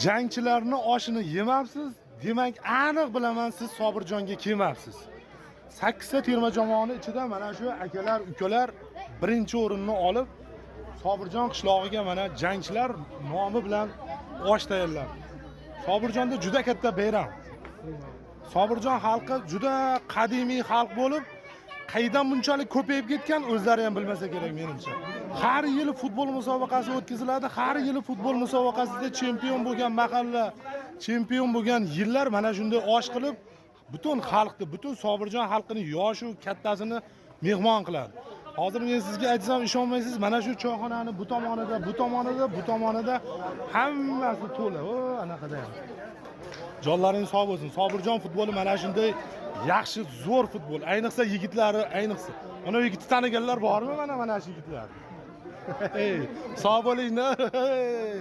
Jangchilarni oshini yemabsiz, demak aniq bilaman, siz Sobirjonga kelmabsiz. 8 ta terma jamoani ichida mana shu akalar, ukalar birinchi o'rinni olib, Sobirjon qishlog'iga mana jangchilar nomi bilan osh tayyorlab. Sobirjonda juda katta bayram. Sobirjon xalqi juda qadimiy xalq bo'lib, qaydan bunchalik ko'payib ketgan o'zlari ham bilmasa kerak menimcha. Har yili futbol musobaqasi o'tkaziladi, har yili futbol musobaqasida chempion bo'lgan mahalla, chempion bo'lgan yillar mana shunday osh qilib, butun xalqni, butun Sobirjon xalqini yoshu kattasini mehmon qiladi. Hozir men sizga aytsam ishonmaysiz, mana shu choyxonani bu tomonida, bu tomonida, bu tomonida hammasi to'la. O, anaqada ham. Jonlaring sog' bo'lsin. Sobirjon futboli mana shunday yaxshi, zo'r futbol. Ayniqsa yigitlari, ayniqsa. Mana bu yigitni taniganlar bormi mana shu yigitlar? Hey, sog' bo'linglar. Hey.